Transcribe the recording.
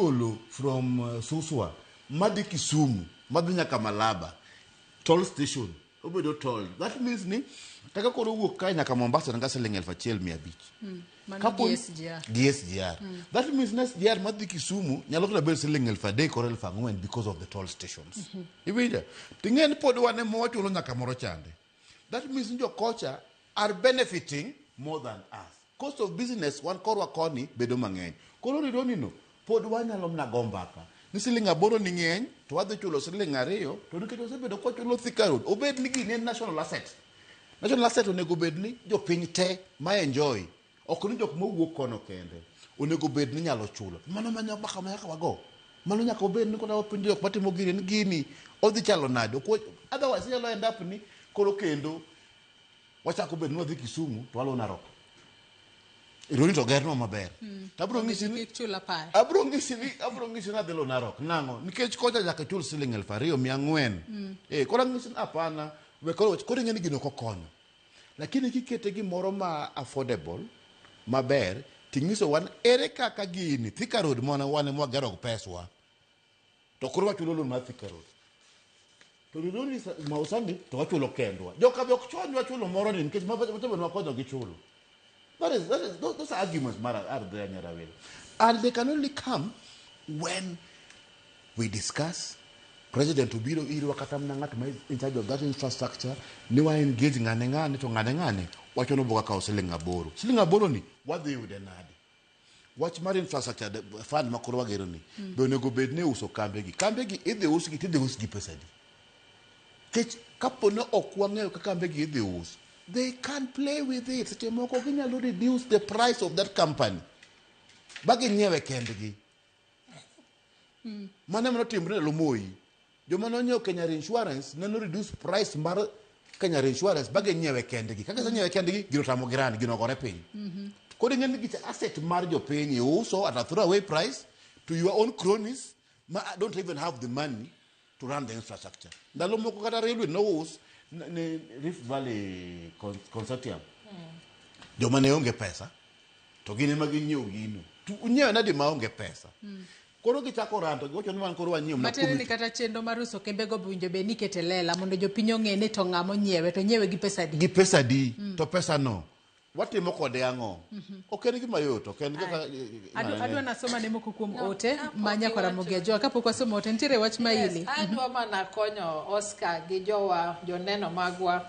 migolo from Suswa madhi Kisumu madhi nyaka Malaba toll station obedo toll. That means ni kaka koro wuok kae nyaka Mombasa en ga siling 1500. Mano Kapo gi SGR. Gi SGR. That means ni SGR madhi Kisumu nyalo kata bedo siling 3000 koro 4000 because of the toll stations. Iwinjo? Ting'e ni pod wan ema wachulo nyaka moro chande. That means ni jokocha are benefiting more than us. Cost of business wan korwa koni bedo mang'eny. Koro rironi no pod wanyalo mana go mbaka ni siling 8 ni ng'eny to wadhi chulo siling 2 to nikech wasebedo kwachulo Thika Road obed ni gini en national asset. National asset onego bed ni jopiny te ma enjoy ok ni jok mowuok kono kende onego bed ni nyalo chulo. Mano manya mbaka ma nyaka wago. Mano nyaka obed ni kata wapenjo jok matimo gini ni gini odhi chalo nade. Ok otherwise inyalo end up ni koro kendo wachako bed ni wadhi Kisumu to waluwo Narok. Ironi to gernwa maber. To abiro ng'isi ni Kik chul apaya. abiro ng'isi ni adhi luwo Narok. Nang'o? Nikech kocha nyaka ichul siling 2400. Eh, koro ang'isi ni hapana, we koro ing'e ni gino ok okonyo. Lakini kikete gimoro ma affordable maber ting'iso wan ere kaka gini Thika Road mwana wan ema wagero gi peswa. To koro wachulo loan mar Thika Road. To Rironi Mau Summit to wachulo kendwa. Joka be ok chonywa chulo moro ni nikech macha be wakonyo gi chulo. Those are arguments mara are there Nyarawere. And they can only come when we discuss. President obiro irwa kata mana ng'at ma is in charge of that infrastructure ni wa engage ng'ane ng'ane to ng'ane ng'ane wacho ni oboka kawo siling 8. Siling 8 ni wadhi yude nade? Wach mar infrastructure fund ma koro wagero ni be onego bed ni uso kambe gi. Kambe gi idhi usgi tidhi usgi pesa adi? Nikech kapo ni ok wang'eyo kaka kambe gi idhi us, they can play with it. Seche moko ginyalo reduce the price of that company ba ginyiewe kendgi. Mano ema notimore ndalo Moi. Joma nonyiewo Kenya Insurance ne no reduce price mar Kenya Insurance ba ginyiewe kendgi. Kaka gisenyiewe kendgi, gino otamogi run, gino ogore piny. Koro ing'e ni gicha asset mar jopiny iuso at a throwaway price to your own cronies ma don't even have the money to run the infrastructure. Ndalo moko kata railway nous ne Rift Valley Consortium. Joma ne onge pesa to gin ema ginyiewo gino. To unyiewe nadi maonge pesa? Koro gichako ranto giwacho ni wan koro wanyiewo mana Matiende ni kuom kata chenro mar uso kembego be owinjo bed ni ikete lela mondo jopiny ong'e ni to ng'ama onyiewe to onyiewe gi pesa adi. Gi pesa di to pesa no watimo kode ang'o? Ok en gima yot, ok en kaka Adwa nasoma ne moko kuom No, ote kapok ma nyakwara iwacho. Ramogi Ajwang. Kapok wasomo ote, nitiere wach Yes, maili. adwa mana konyo Oscar gi jowa joneno magwa.